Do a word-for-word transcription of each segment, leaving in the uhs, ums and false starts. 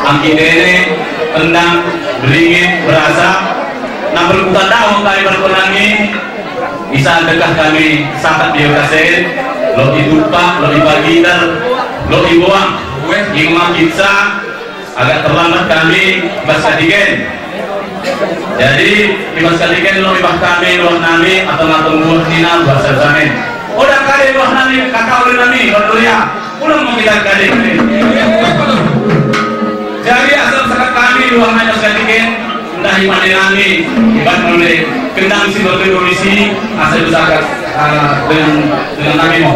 Angki ndene, tendang, beringin, berasa, nampel kutandahon kami perkonangi, isa dekah kami sakat di bagasen, lot i tumpak, lot i pagiter, lot i boang, imo ma kinsa, agak terlambat kami, bas katiken. Jadi, ibas katiken lo ibah kami, luah nami, atong-atong buah nina, buah samen. Oda kade luah nami, kakak ulih nami, berdoa. Ulang mo kita kade. Jadi, asa sakat kami, luah nami, ibas katiken, ndahi pande nami, ibat mende, kendang si berdoa misi, asa sakat, ah, dengan, dengan nami mo.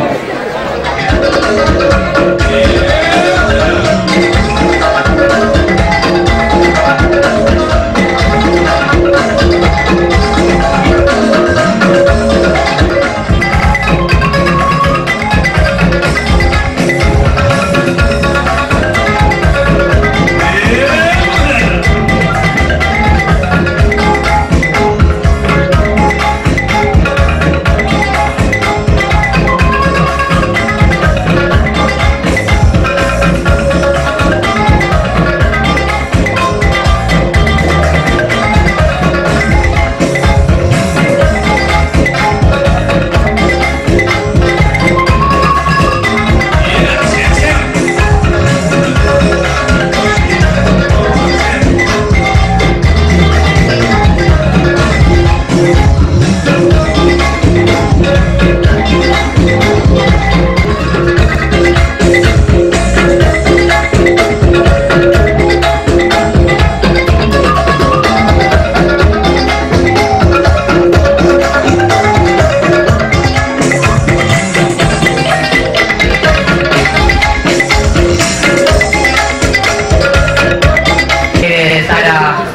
Eh, sada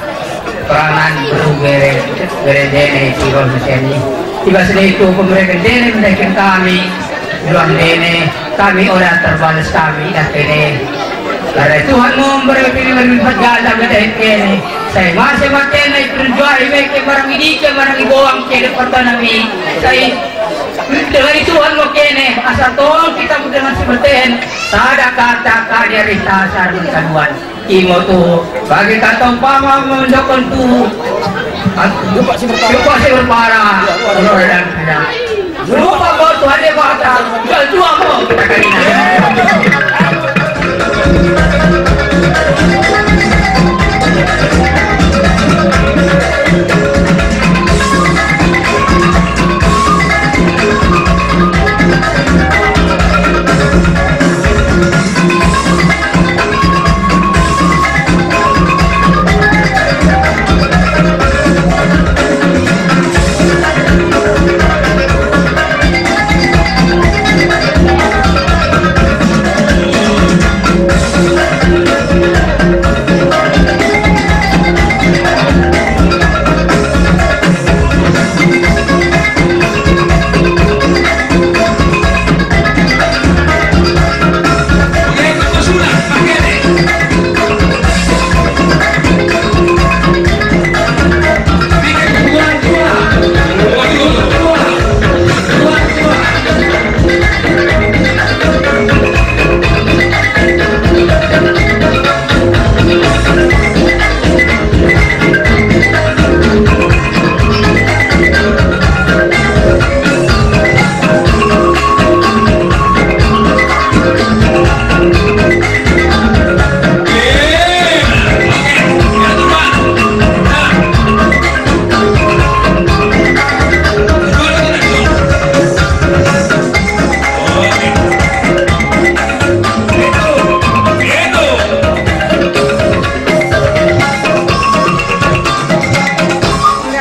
peranan beru bere, bere ndene si roh mesen i. Ibas nitu pemereken ndene mendeken kami, luah ndene, kami oda terbales kami, idah kene. Karna Tuhan mo mbere pilihan lipat ganda mendeken kene. Sai mase ma kene perjuahi meke marang idike marang iboang kene pertanami. Sai dengan Tuhan mo kene, asa tong kita dengan seperten, sada kata kade rita sar mengkaduan. Imo tuhu, bagi kata umpama mendokken tuhu. Lupa si berpara. Lupa si berpara. Lupa kau Tuhan Debata. Jual tuah mo kita karina.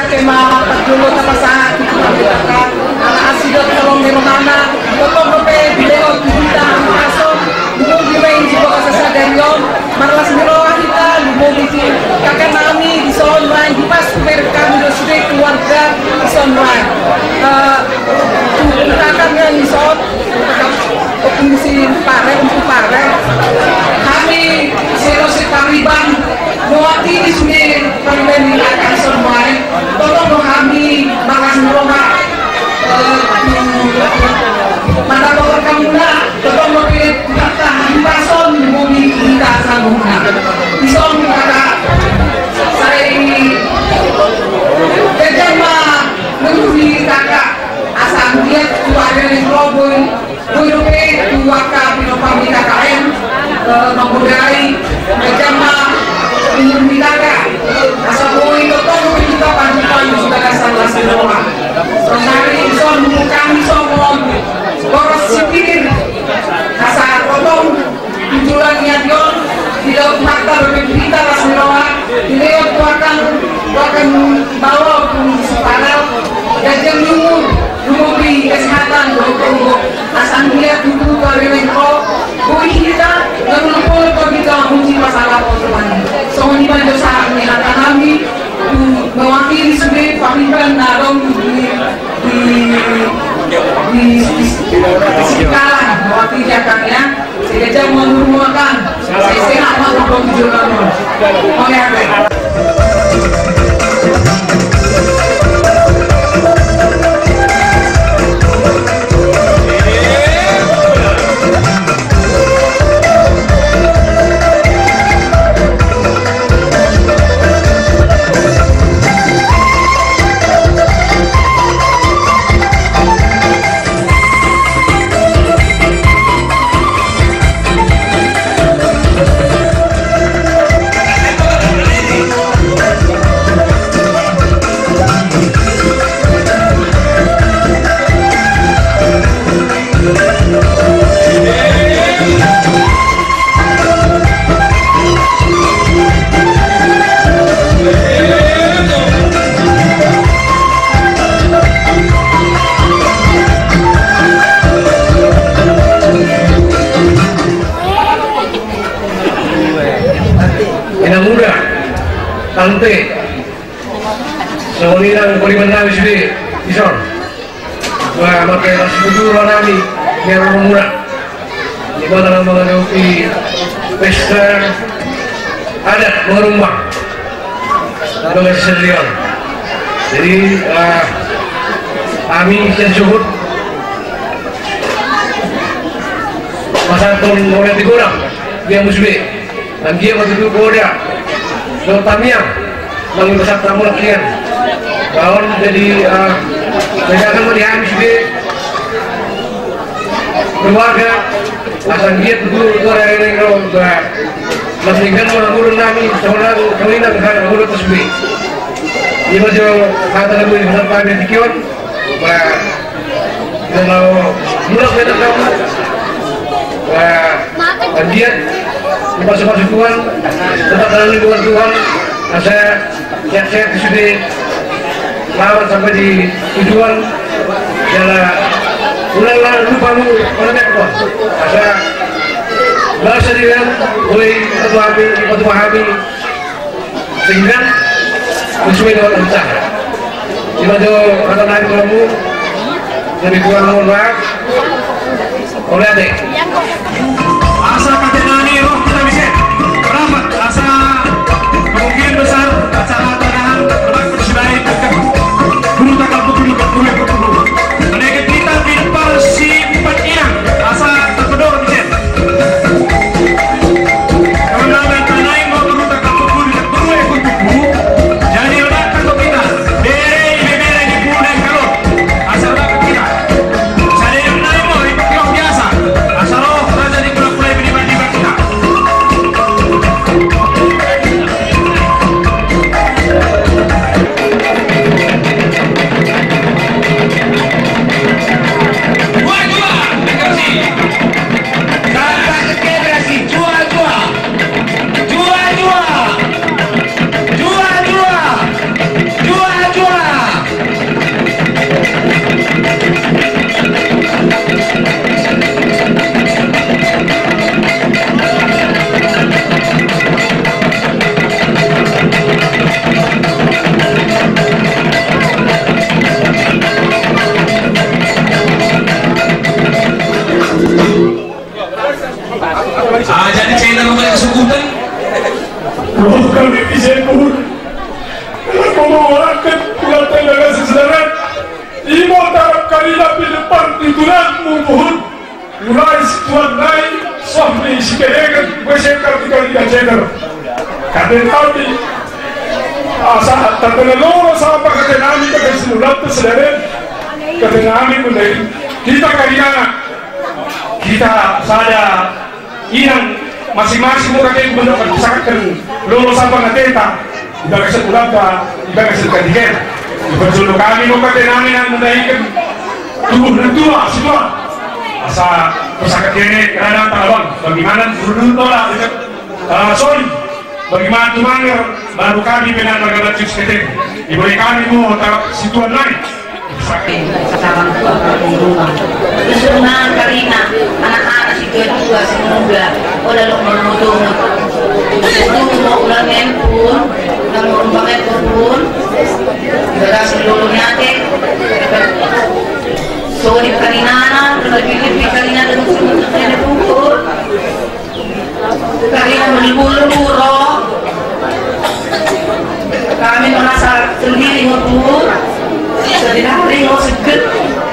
Ate ma, parjolo tapasahat kita, ala asidok tolong ni rohana, totong dope dilehon kita, aso, dunggi main jibo kasa sadari on, marlas ni roha kita, lumobi tu kakak nami dison mai, hipas kumer kami do sude keluarga dison mai. Eh, kakak nami dison, Pengungsi pare, untuk pare. Kami sero separiban, mewakili sude pariban ni akan semua. Tolong do kami mangan roha. Eh, mana bawa kamu nak? Tolong do pilih kata hipason bumi kita sanggup nak. Di Bawa pun sipara, gajang lumu, lumu beri kesehatan, lumu asa nggiat tubuh ka reweng ko, boi kita, ngerulung polo ko kita, munci masalah ko teman. Songon i banjo sara ni hata nami, mewakili sube, pahimban narong di, di, di, di, di Sikalang, mewakili akan ya. Sehat ma tubuh kamu. Oke, oke. Inang Muda, Tante, songon inang pariban nami sube, dison. Wah, maka situtu roh nami, biar murah. Di mana menghadapi pesta adat Mengerumbang. Dengan sendirian. Jadi, eh, kami sian suhut pasahatkon mauliate godang, dia musbe. Anggia matutu boda dohot tamiang, mangi besar tamu lakian. Baon jadi, eh, pegangan melihat sube keluarga, asa anggia tutu tuan rereng ro, ba, mas ninggan mengurung nami, seorang kawina dengan urut sube. Ia bajo kata lagu ini besar pamit dikion. Ba, kalau mulak beta kamu. Ba, anggiat, pasu-pasu Tuhan, tetap dalam lindungan Tuhan, asa sehat-sehat sube, selamat sampai di tujuan, jala ulanglah lupa mu, mana Tuhan. Asa, bahasa dia, boleh, kita pahami, kita pahami, Singkat, sesuai dengan rencana. Ibajo kata nai kamu, lebih kurang mohon maaf. Oleh ade. Asa kata nani roh kita bisa. Rapat asa kemungkinan besar acara pernikahan terdapat sudah itu. Guru takal pukul empat puluh, empat puluh. Mereka kita di depan si empat inang asa terpedor bisa. Ah, jadi channel mulai kesukutan. Roh kami bisa pun. Kalau mau mengorangkan, pulang tenda kasih saudara. Imo tarap karina pilepan di tulanmu, Puhun. Mulai si tuan nai, soh ni si kelengen, boi sekar tiga-tiga channel. Kade tapi, asa terkena lolo sapa kade nami, kade si ulat tu sederen. Kade nami pun dari kita karina. Kita sada inang masing-masing mo kate mendok pesakaken lolo sapa ngateta, ibagasen ulanta, ibagasen kadiken. Iperjolo kami mo kate nami nang mendahiken tubuh nentua situan. Asa pesakaken kene kerana talabang, bagaimana dulu tola, eh, sorry. Bagi ma tu manger, baru kami pe nai marga Bancik Siketek. Ibere kami mo otak situan nai. Sekarang tu aku di rumah. Terus rumah karina, anak-anak si tua-tua, si muda, oda lo mermutung. Terus tu mo ulang empun, ulang rumah empun pun. Beras dulu nyate. Sodi karinana, lebih-lebih karina dengan semua pukul. Karina melibu-libu ro. Kami merasa sendiri ngo tu. Sedinari ngo segel.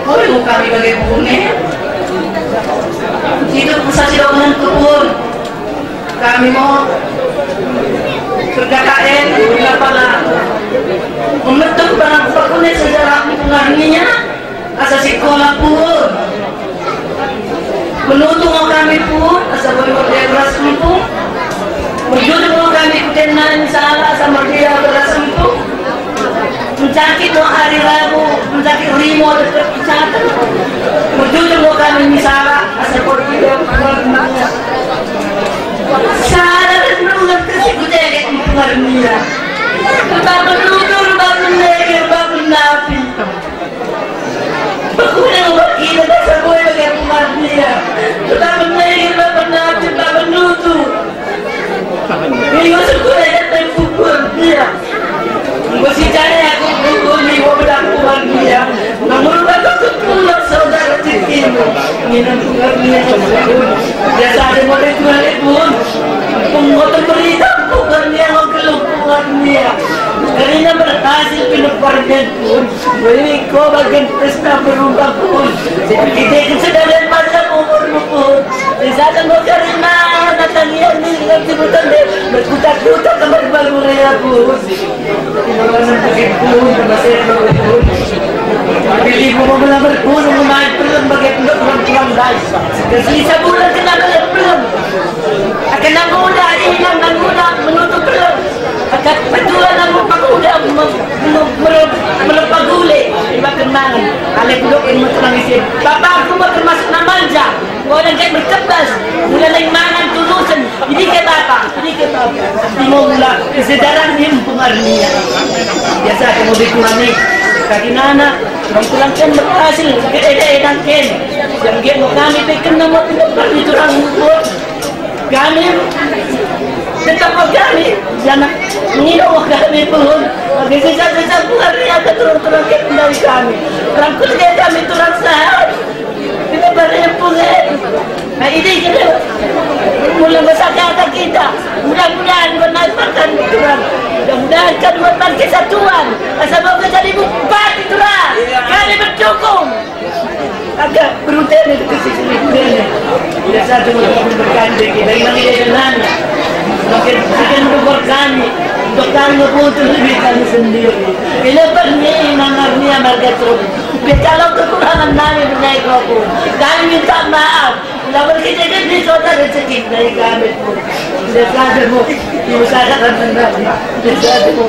Oi, ngo kami bage bune. Itu pusat si dokonen kebun. Kami mo kerja K N, pala. Memetuk barang pekune sejarah pengarnia. Asa sikola pun. Menutung ngo kami pun, asa boi merdea beras empung. Merjujur ngo kami kuten nai misala, asa merdea beras empung. Mencakit ngo hari Rabu, mencakit rimo dekket kecamatan. Merjujur ngo kami misala, asa boi merdea beras empung. Sala dan merungat ke si kutege empung arnia. Rebab menutung, rebab menege, rebab menapi. Pekune ngo bagi ina asa boi bage empung arnia. Rebab menege, rebab menapi, rebab menutung. Ingo sekune kata empung arnia. Enggo sijari aku pukul ni wo bedak empung arnia. Namun bagi aku pulak saudara citimu. Ngina empung arnia. Biasa ade model Tuhan pun. Penggoten berita empung arnia ngo gelluh empung arnia. Karina berhasil pindah parmen pun. Beri ko bagian pesta berubah pun. Kita kesedaran masa umur pun. Di sana mau karina datang ia ni ngerti bukan deh. Berkutak-kutak kamar baru raya pun. Pilih mau melamar pun, mau main film bagi pendok orang tuan baik. Kesisa bulan kena film. Akan nang udah inang nang udah menutup film. Akan petua nang lupa udah melupa gule. Iba kenangan. Ale pendok yang mau terang isi. Bapakku mau termasuk namanja. Orang kayak berkebas. Mula naik mangan tulusen. Ini ke bapa, ini ke bapa. Timo mula kesedaran empung arnia. Biasa kamu dikurani. Kaki nana, orang tulang kan berhasil. Gede-gede dangken. Yang dia mau kami bikin nama pindah pergi turang buat. Kami tetap kami, jangan ngino kami pun. Bagi sisa-sisa bukan ya keturun-turun dari kami. Orang keluarga kami turang sehat. Kita berempung, eh. Nah, ini kita mulai besar kata kita. Mudah-mudahan bernaik makan turang. Mudah-mudahan kan buat makan kesatuan. Asal mau jadi bupati turang. Kami mendukung. Agak beruntung itu ke sisi ini. Biasa cuma berkandek kita. Ini kita tenang. Makin, makin berkorban kami. Untuk kami ngebutuh lebih kami sendiri. Ini pernah mangarnia marga terus. Kalau kekurangan kami menaik rokok, kami minta maaf. Lamun kita ini bisa rezeki dari kami pun. Tidak sadar, Bu. Tidak sadar, Bu.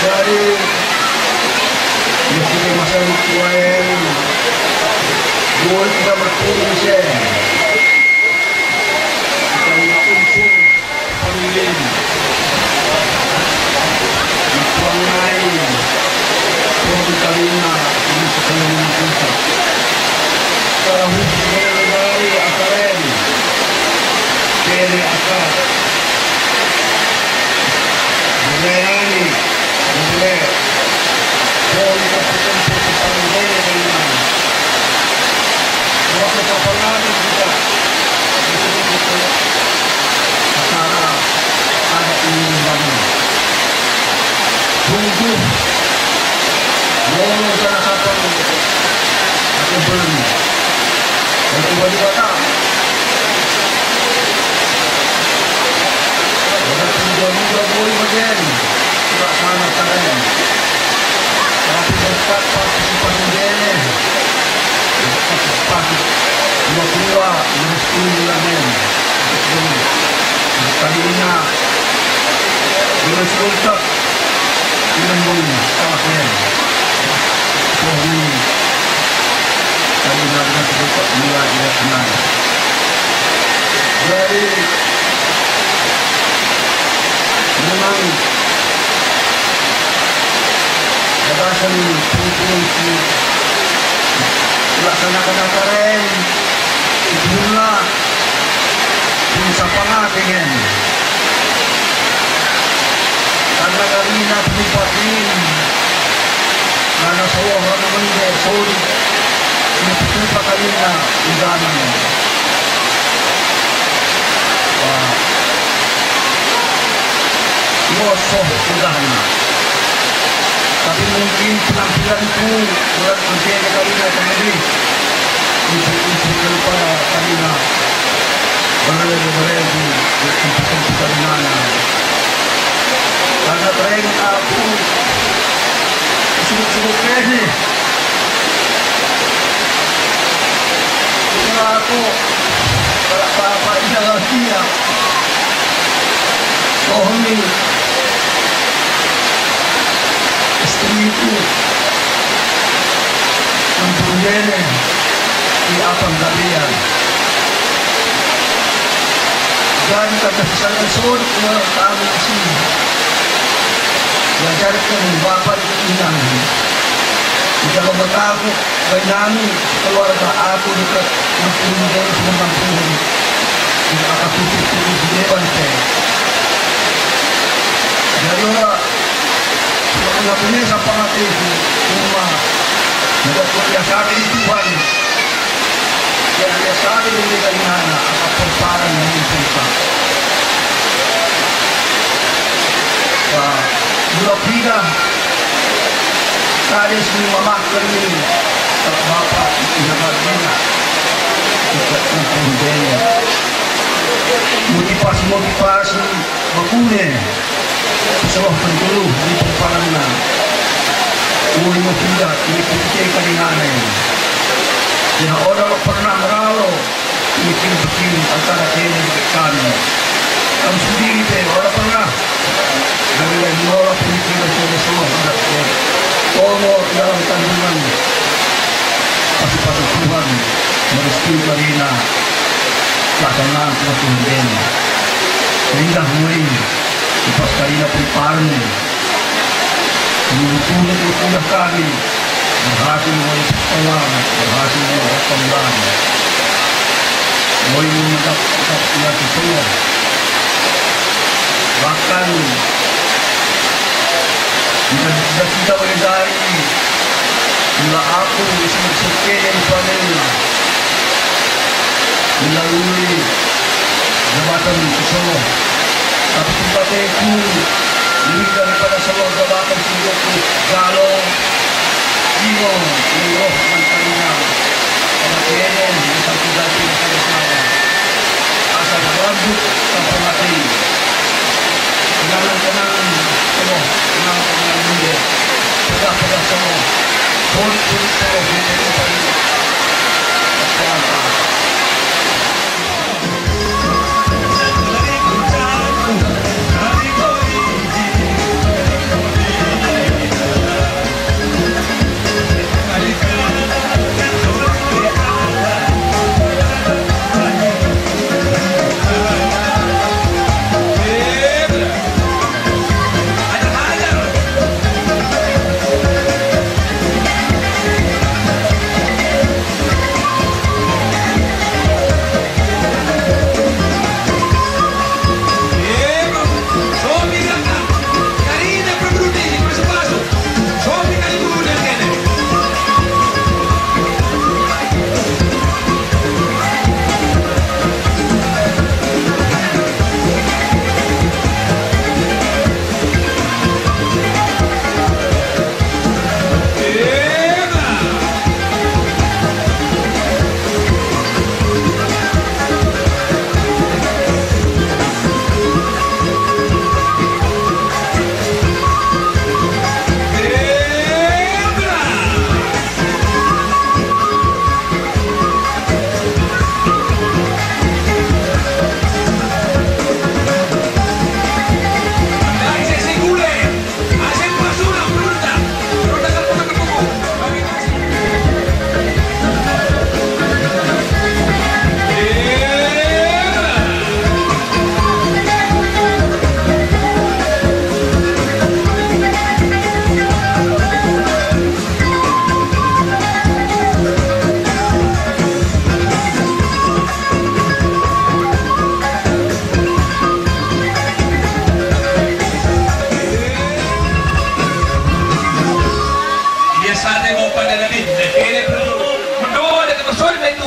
Jadi, mesti masa kuaen, buat kita berkumpul se. Kita unsur pemilih. Tuang nai, tuang kalina, ini sekalina kita. Tahu dari akaren, dari akar. Berani, berani. Dari kaputan-kaputan dari. Waktu kapan ada kita? Acara adat ini bangun. Tunggu. Ngomong salah kapan. Aku beli. Aku beli kata. Aku beli beli bagian. Tidak sama caranya. Tapi berkat partisipasi dene. Partisipasi. Dua-dua, merestui lamen. Kalinya, terus kontak. Ilmu, salah men. Sohi. Kalinya, dengan sebuah mulai, ia senang. Jadi, memang bagasen pungpung si melaksanaken acara en, itulah pengsapangaken en. Karna karina penumpang in, karna saloh rana mende sodi, ini petupa karina udanen. Wah. Ngosoh udahna. Tapi mungkin penampilanku kurang berbeda karina kemedi. Untuk, untuk daripada karina berlebih-lebih di, di, di, di, di, karina. Karna tereng aku sibuk-sibuk ini. Aku, kalau bapak jalan dia, soh mi istriku, ampun dene, di apang kalian. Dan kata pesan sun, kami si, diajarken bapak inang. Di dalam bertaku, Bainami, keluarga aku deket nampuni dene si menampuni. Deket aka tutup-tutup si deban pe. Jadi ora, ora punya sapa mati, cuma, maka kuliah sari Tuhan. Kuliah sari mende karinana, aka perparan mende cerita. Wah, mula pindah. Kade si mamahken mi, bapa i Nabargina, deket nampuni dene. Motivasi-motivasi bakune, saloh pentuluh ni perparanna. Uli mo pindah, uli putih karinana. Ia oda pernah meralo. Bikin-bikin acara kene deket kami. Kami sendiri pe, ora pernah. Dari lain mola pemikiran sono-sono adat pe. Komo dalam kandungan. Pasti-pasti Tuhan merestui karina. Laksanaan Tuhan dene. Indah muli. Ipas karina pun parmu. Dulu-dulu kuliah kami, berhasil mulai sekolah, berhasil mulai sekolah. Mulai menetap, tetap tinggal di Solo. Bahkan, cita-cita mulai dari, mula aku isi sekene panen. Melalui jabatan si saloh. Tapi tempateku lebih daripada saloh jabatan si dok ku jalo. Imo, imo, mantainya. Sama kene, bisa tidak tidak sama. Asal lanjut sampai mati. Kenangan-kenangan saloh, kenangan-kenangan mende. Pedah-pedah saloh. Pun, pun saloh, pun, pun, pun.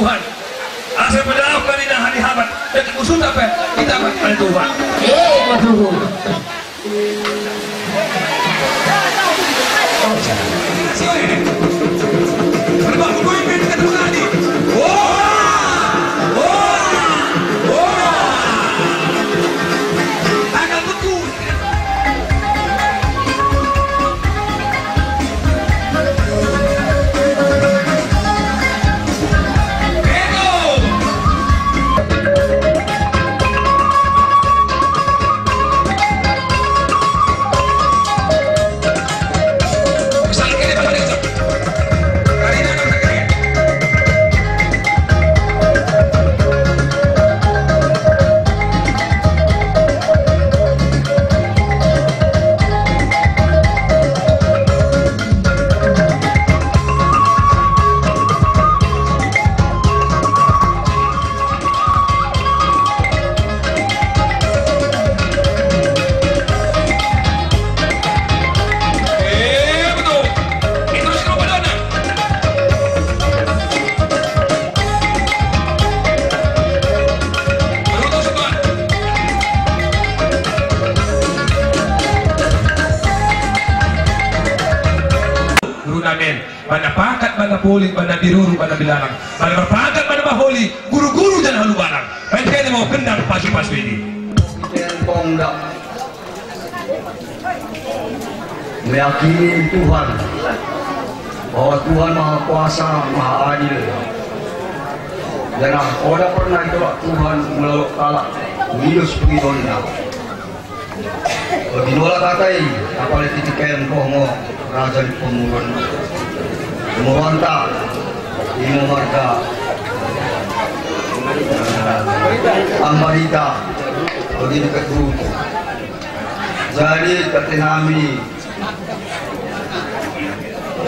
Tuhan. Asa pedaok karina hari Sabat, dekket usut ape, kita ape, Tuhan. Eh, waduh. Guru namen, bana pakat, bana poling, bana biruru, bana bilalang, bana merpakat, bana baholi, guru-guru janah alu balang. Bain kene mo gendang pasu-pasu idi. Meyakini Tuhan, bahwa Tuhan Maha Kuasa, Maha Adil. Janah oda pernah itolak Tuhan mula lot kalak, melius pengidoina. Bagi nola kata i, apalagi ketika en roh ngo raja ni pemurun. Pemurunta, imo marga Ambarita, bagi dekket Bruto. Jadi, kata nami,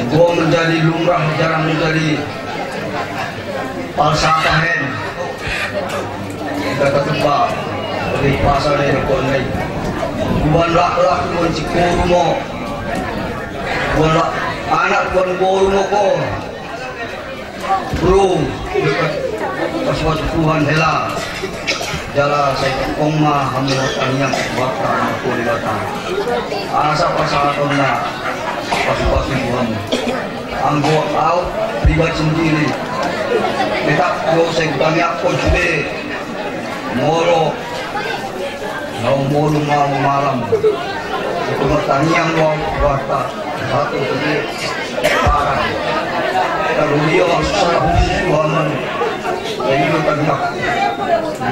enggo menjadi lumrah, jarang menjadi falsafah en. Kata tebak, lebih pasal dari kon lain. Tuhan laklak, Tuhan sikoru mo. Tuhan lak-, anak Tuhan boru mo ko. Bro, dekket pasu-pasu Tuhan hela. Jala sai tongtong ma hamu tangiang bakta nako Debata. Asa pasahatonna pasu-pasu Tuhan. Anggo au pribadi sendiri, tetap do sai kutangiangkon sude. Molo Lao molo mau malam, itu mertangiang mau warta satu sendiri. Parah. Kalau dia susah, susah banget. Jadi lu tengah.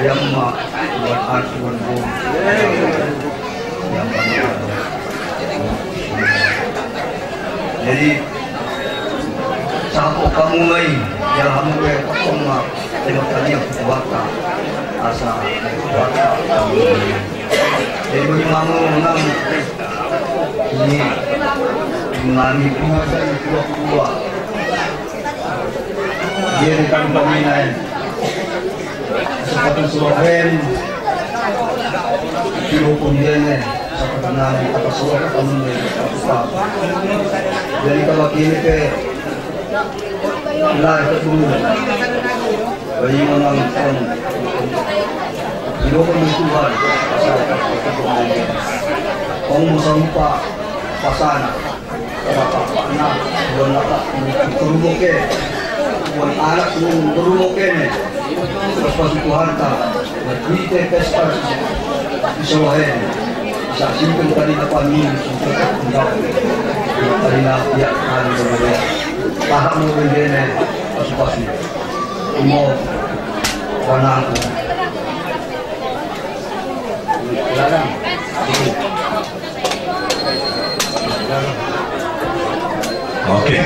Dia mah buat aturan bom. Yang banyak. Jadi, sapo kamu mai, jala hamu pe tongtong ma, tengok tadi yang kuat, asa kuat. Jadi, bagi mamu menang, ini, menangi kuat dan kuat-kuat. Dia dekat pemainai. Sepatu suruh rem. Kilo pun dia ne. Sepatu nang apa suruh kamu ne. Jadi kalau kini ke lah itu dulu. Bagi menang pun. Kilo pun Tuhan. Asal kau mau sampah pasana. Bapa-bapana, buan bapa, berumoh ke, buan anak, berumoh ke ne. Terus pasu Tuhanta, bagi te pesta, isolahen, saksikan tadi dapat minum, sudah tak tinggal. Tadi na, ya, tadi berbeda. Paham mau bendene, pasu-pasu. Imo, panangku. Larang. Oke.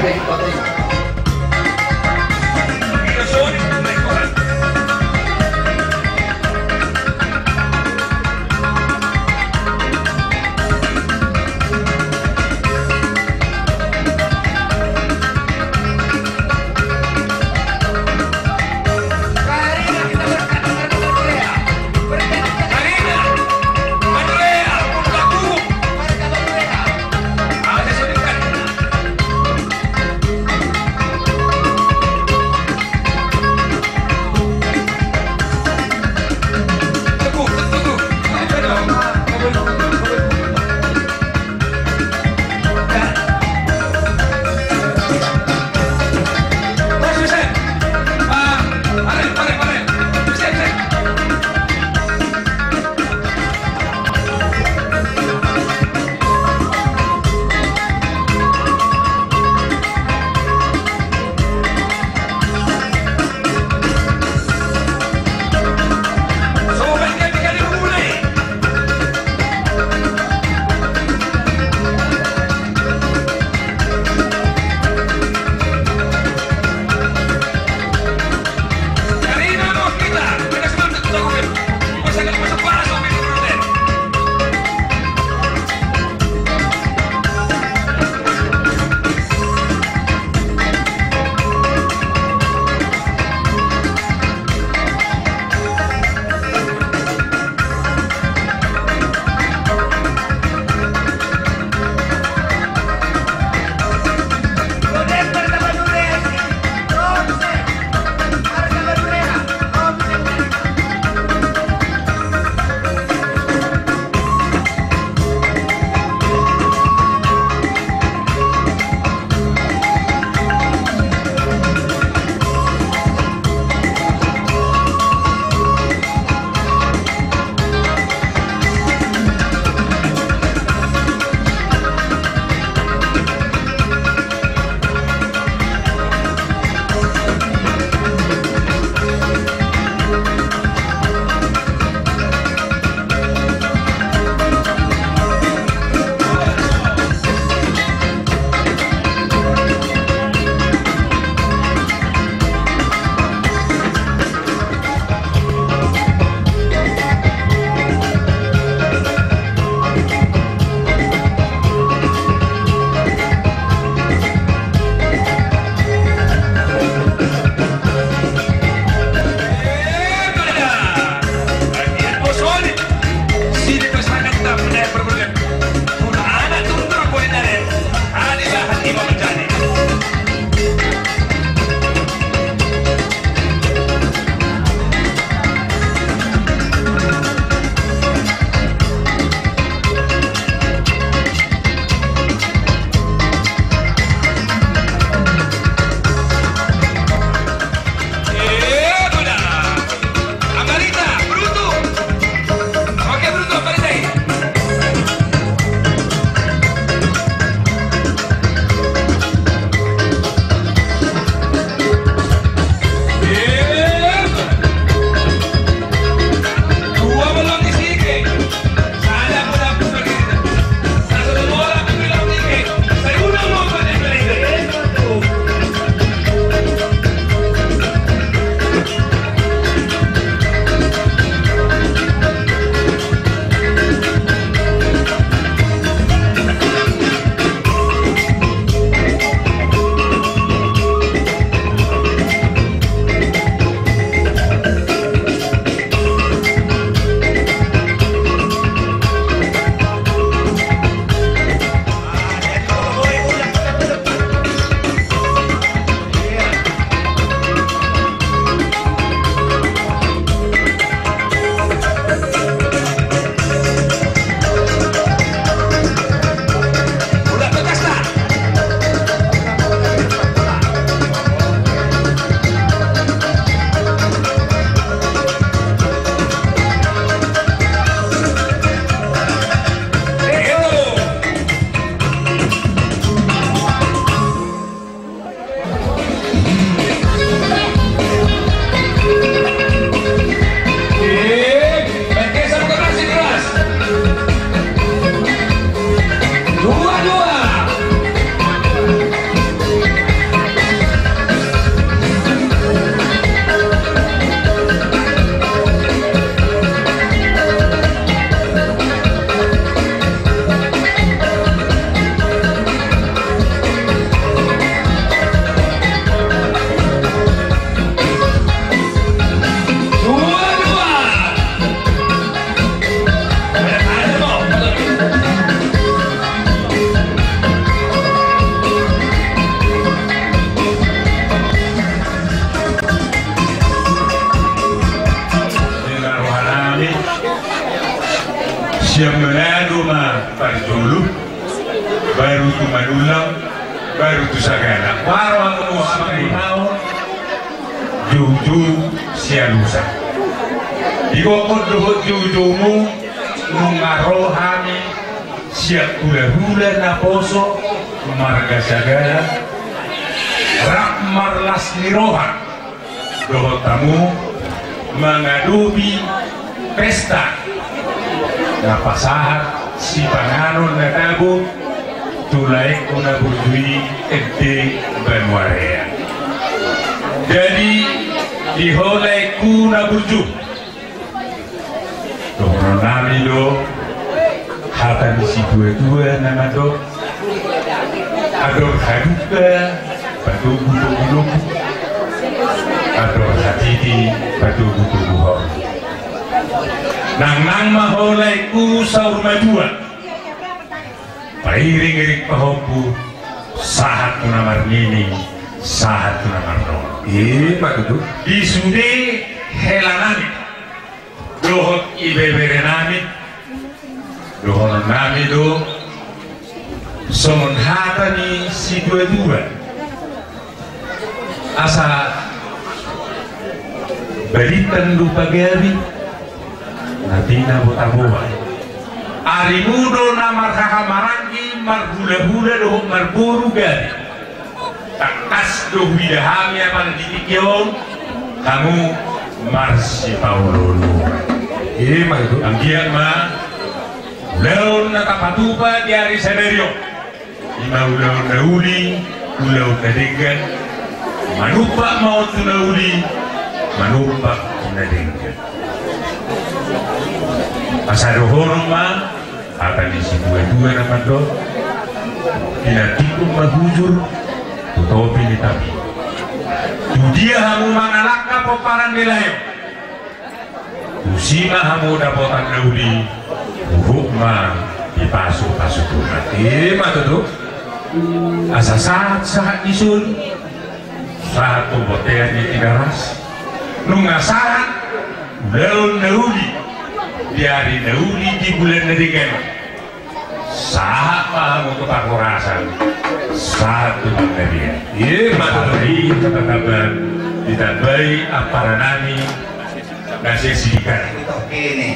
Baru tu Manullang, baru tu Sagala. Baru aku mau sampai mau. Joujou sialusa. Digokkon dohot joujoumu, nunga ro hami sian hula-hula naposo marga Sagala, rap marlas ni roha dohot hamu mangadopi pesta na pasahat sipanganon na tabo tu laengku na burju i ende banua rea. Jadi, di ho laengku na burju, dohonon nami do hata ni situa-tua na mandok: Andor haduta patogu-togu lobuk, andor hatiti patogu-togu horbo. Nangnang ma ho laengku saur matua, pairing-iring pahompu, sahat tu na marnini, sahat tu na marnono. I ma tutu. Di sude hela nami dohot ibebere nami, dohonon nami do songon hata ni situa-tua: Asa balintang do pagabi, na tinabo-taboan. Arimu do na marhaha maranggi, marhula-hula dohot marboru gabe. Tangkas do huidah hami apala di tingki on hamu marsipaolo-oloan. I ma tutu. Anggiat ma ulaon na tapatupa di ari sadari on, i ma ulaon na uli, ulaon na denggan. Manumpak ma on tu na uli, manumpak tu na denggan. Asa dohonon ma hata ni situa-tua na mandok: Pinantikkon ma hujur tu topi ni tapi. Tu dia hamu mangalangka pomparan ni lae on, tusi ma hamu dapotan na uli, huhut ma dipasu-pasu Tuhan. I ma tutu. Asa sahat-sahat dison, sahat tu bontean ni Tigaras. Nunga sahat ulaon na uli di ari na uli di bulan na denggan, sahat ma hamu tu parhorasan, sahat tu panggabean. I ma tutu. Ditambai, ditambai ampara nami na sisidikanen. Itoh kene,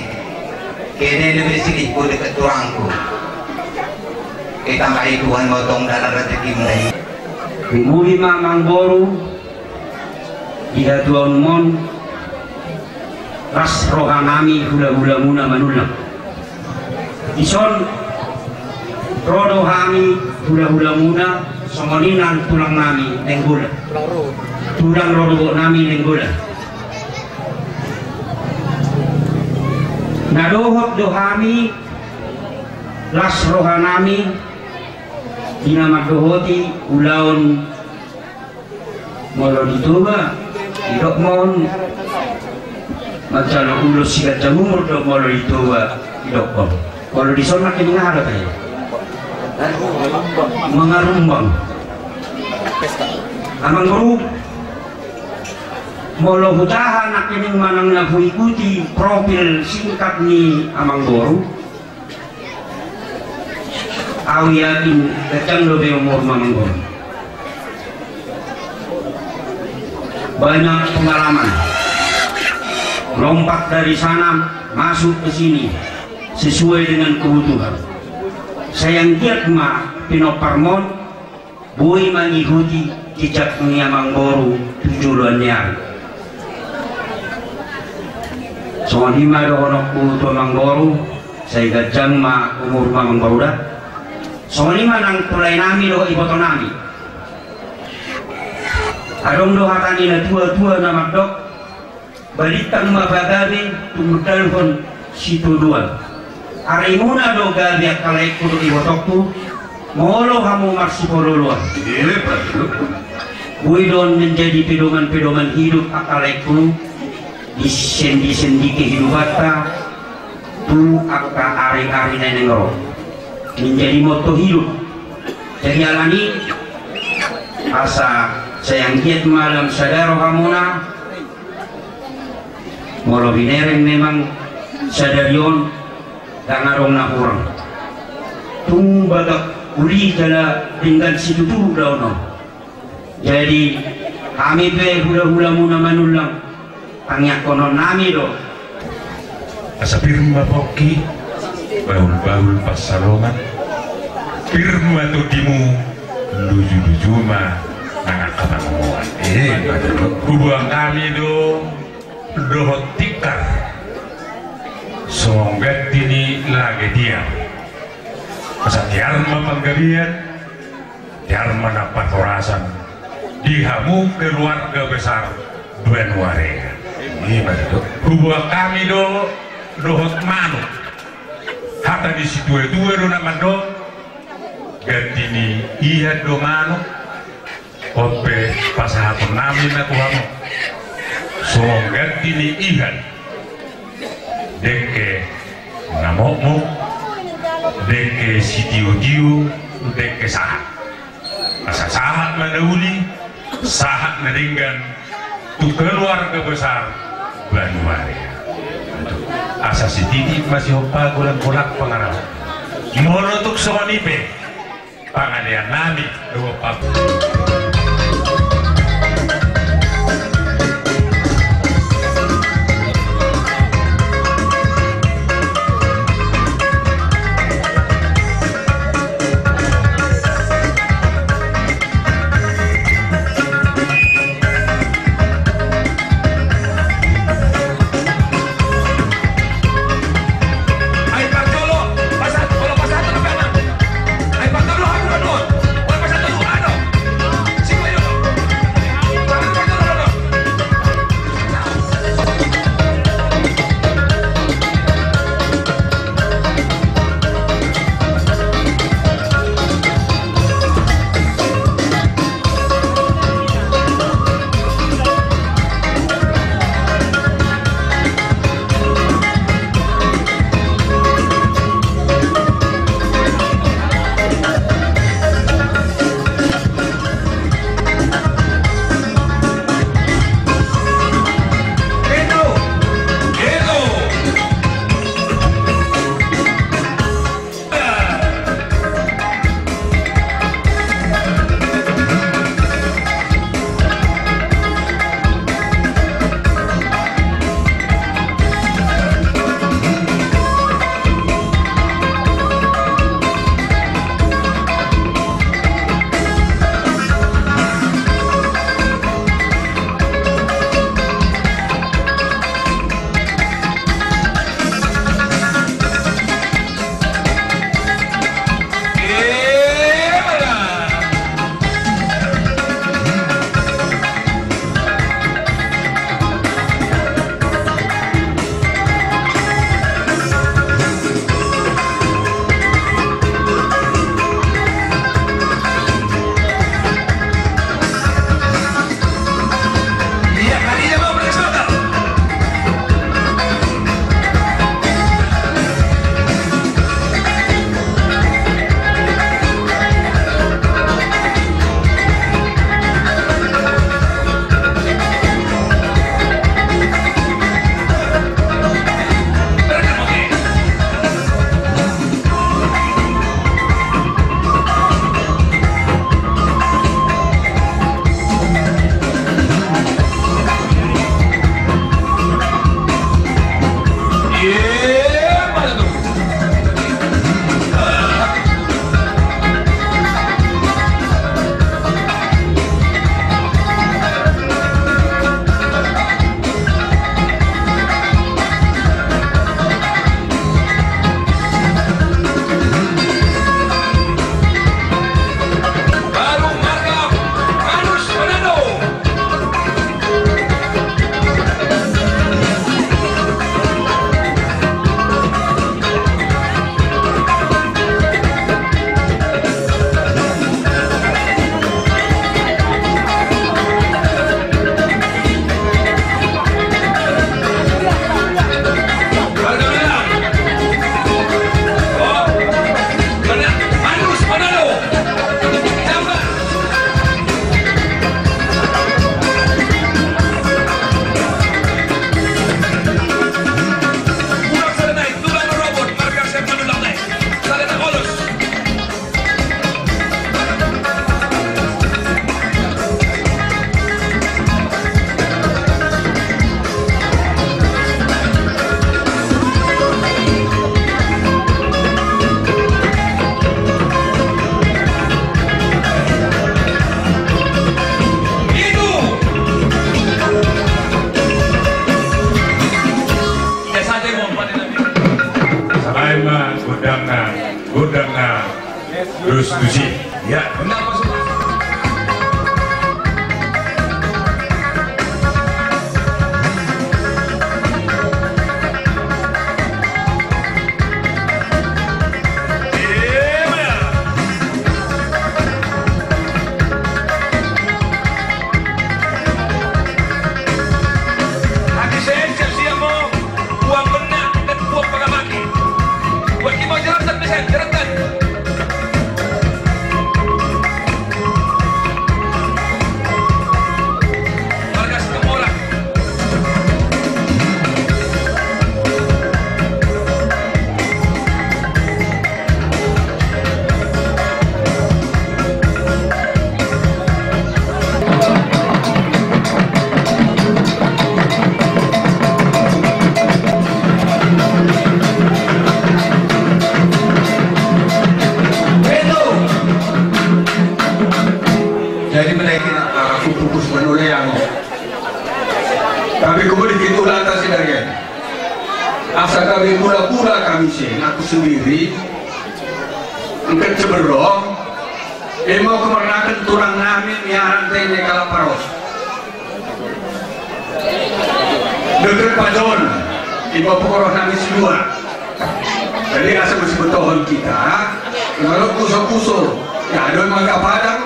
kene lebih silihku dekket tuangku. Itambahi Tuhan motong dalan rejekimu. Rimuli ma Amangboru di hatuaonmu on, ras roha nami hula-hulamuna Manullang. Dison ro do hami hula-hulamuna, songon i nang tulang nami Nainggolan. Tulang rorobot nami Nainggolan. Na dohot do hami, las roha nami, i na mandohoti ulaon molo di Toba, idok ma on manjalo ulos siganjang umur do molo di Toba, idokkon. Molo dison nakkening aha do tahe? Mengarumbang. Amangboru, molo hutaha nakkening manang na huikuti profil singkat ni Amangboru, au yakin ganjang do be umurmu Amangboru. Banyak pengalaman. Lompat dari sana, masuk ke sini, sesuai dengan kebutuhan. Sai anggiat ma pinomparmu on, boi mangihuti jejak ni Amangboru tu joloan ni ari. Songon i ma dohononku tu Amangboru, sai ganjang ma umurmu Amangboru da. Songon i ma nang tu lae nami dohot iboto nami. Adong do hata ni natua-tua na mandok, balintang ma pagabe tumundalhon sitodoan. Arimuna do gabe angka laengku dohot ibotongku, molo hamu marsipaolo-oloan. Boi do on menjadi pedoman-pedoman hidup angka laengku, di sendi-sendi kehidupanta, tu angka ari-ari na naing ro. Menjadi motto hidup. Jadi alani, asa sai anggiat ma lam sada rohamuna, molo binereng memang sadari on, dang adong na hurang. Tung bagak Uli jala denggan situtu daono. Jadi, kami pe hula-hulamuna Manullang, pangiakkonon nami do. Asa pir ma pongki, bahul-bahul pansalongan, pir ma tondimu, luju-luju ma nangkap pangomoan. Eh, huboan kami do dohot tikar. Songon ganti ni lage tiar. Asa tiar ma panggabean, tiar ma nang parhorasan di hamu keluarga besar Banuarea. Ima tutu. Huboan kami do dohot manuk. Hata ni situa-tua do na mandok, ganti ni ihan do manuk. On pe pasahaton nami ma tu hamu. Songon ganti ni ihan. Dengke na mokmok, dengke sitio-tio, dengke sahat. Asa sahat ma na uli, sahat na denggan, tu keluarga besar Banuarea. Asa sititip ma sihompa golak-golak pangarap. Molo tuk songon i pe, pangadean nami, dua puluh. Gabe kula-kula kami si, aku sendiri, engket Ceberro, imo kemernaken turang nami miaran tene kalak Paros. Dekket Pajon, imo pekoroh nami si dua. Jadi asa mesti betohen kita, kalau kuso-kuso, ya, ada marga Padang,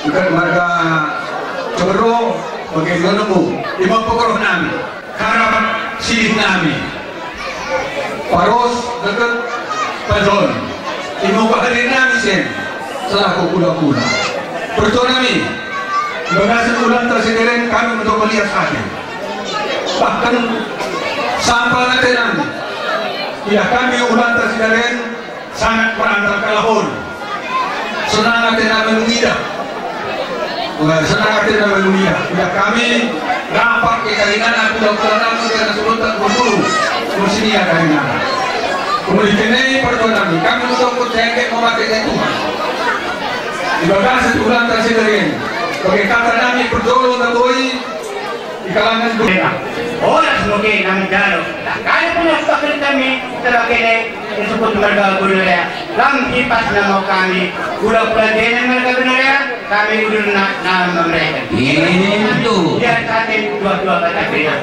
engket marga Ceberro, bage lembu, imo pekoroh nami. Karap silih nami. Paros dekket Pajon. Imo pahadiri nami sen selaku kula-kula. Pertua nami, bagasen ulanta sidaren kami mentok melias ate. Bahkan sampang ate nami. Idah kami ulanta sidaren sangat merantau kalahon. Senang ate nami mengidah. Wah, senang ate nami mengidah. Idah kami rampak ke karinana, kula-kula nami kena sebut tak berburu. Bersini ya karinana. Kemudian kene pertua nami, kami untuk percaya ke memakai Tuhan. Ibadah satu bulan tak sederin. Bagi kata nami perjolo tak boi, di kalangan bu- Oras mo ke nang jalo. Dak kali pun yang sudah kami, setelah kene, disebut marga Gunulea. Lam kipas namo kami, kula-kula dene marga Gunulea, kami ulun na, na mereka. Itu. Biar kami dua-dua kata beda.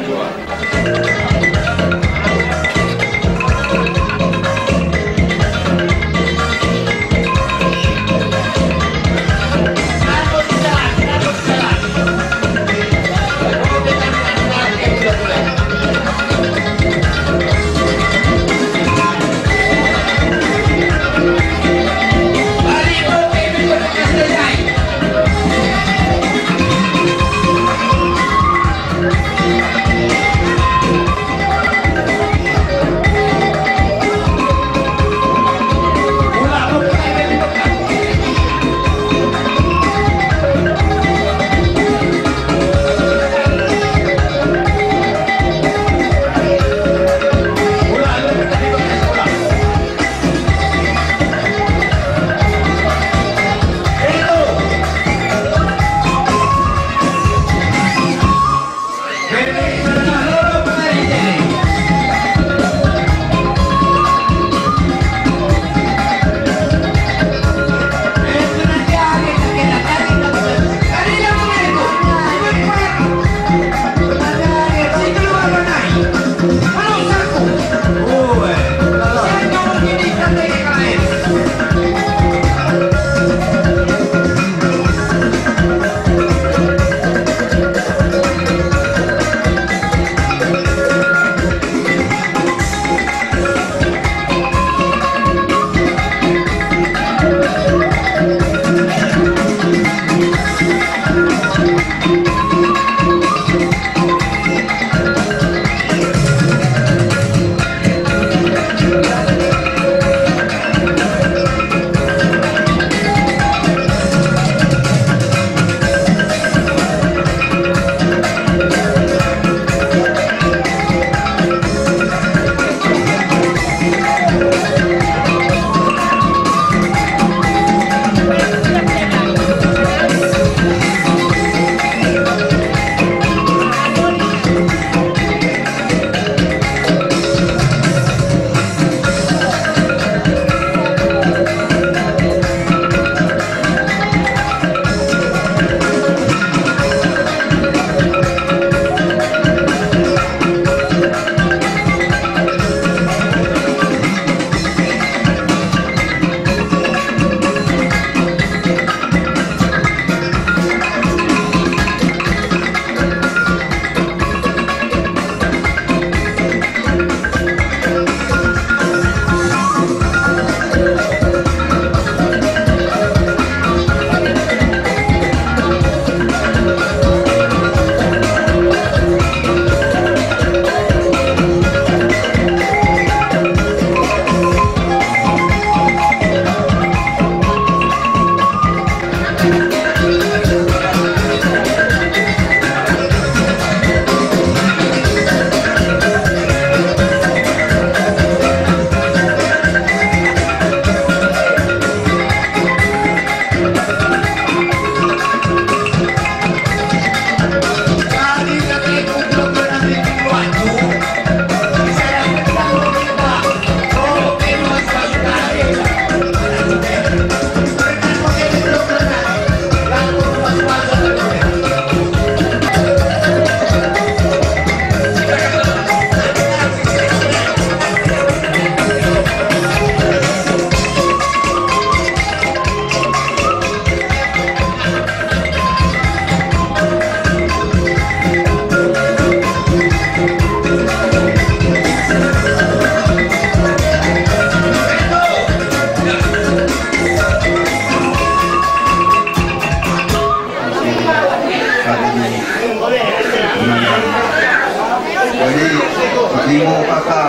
Mo kata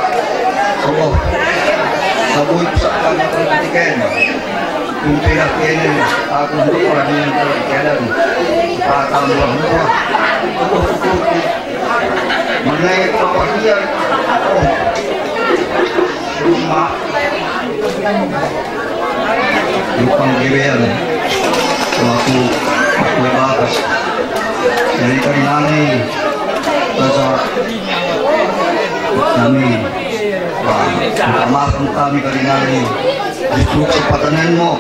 Allah, sabui pusaka na perhatikan. Tumpelah kene, aku untuk orang yang telah dikadang. Kata murah-murah. Allah, mengenai kepergian. Rumah. Lupang Gebean selaku kue bagas. Jadi kami nani, rasa kami, wah, minta maaf kami kami nani. Justru kesempatan mo.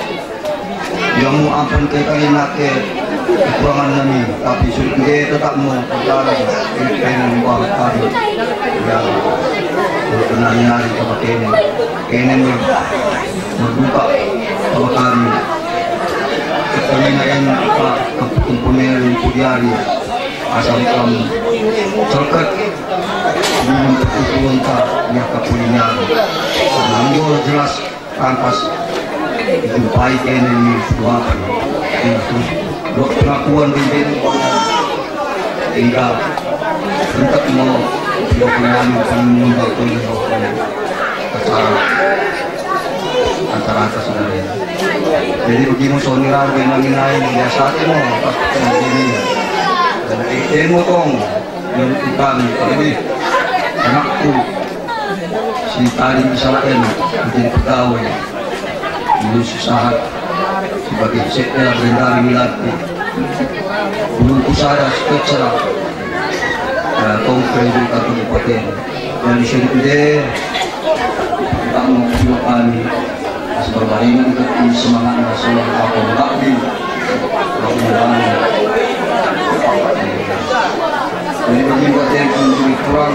Ia mo ampun ke kami nake kekurangan nami, tapi sudut nge tetap mo berjalan. Ini pengen buat kami. Ya, kena nyari sama kene. Kene mo. Membuka pemekaran. Ketelingaan Pak Komponen Pudiari, asal kam cerket minum perkumpulan tak ya kapulinya. Nanggul jelas tangkas dijumpai kene ni suapi. Terus dok pengakuan di bini. Hingga entek mo dok pengakuan pengakuan acara. Antara-antara saudara. Jadi begini, sonira, begini, begini, biasa aja mo, pas begini. Dan itu mo tong, yang ikan, lebih anakku, si tadi misalkan, menjadi pegawai, dulu susah, sebagai sekda, bendahari milati, belum kusada, sekecerah, tong kredit kabupaten. Jadi sini pide, kamu kami, sebagai ini semangat nasional aku lagi. Jadi begini buat yang kurang,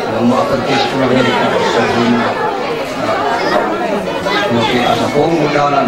yang mau kerja kurang dari sebelumnya. Oke, asa pom jalan.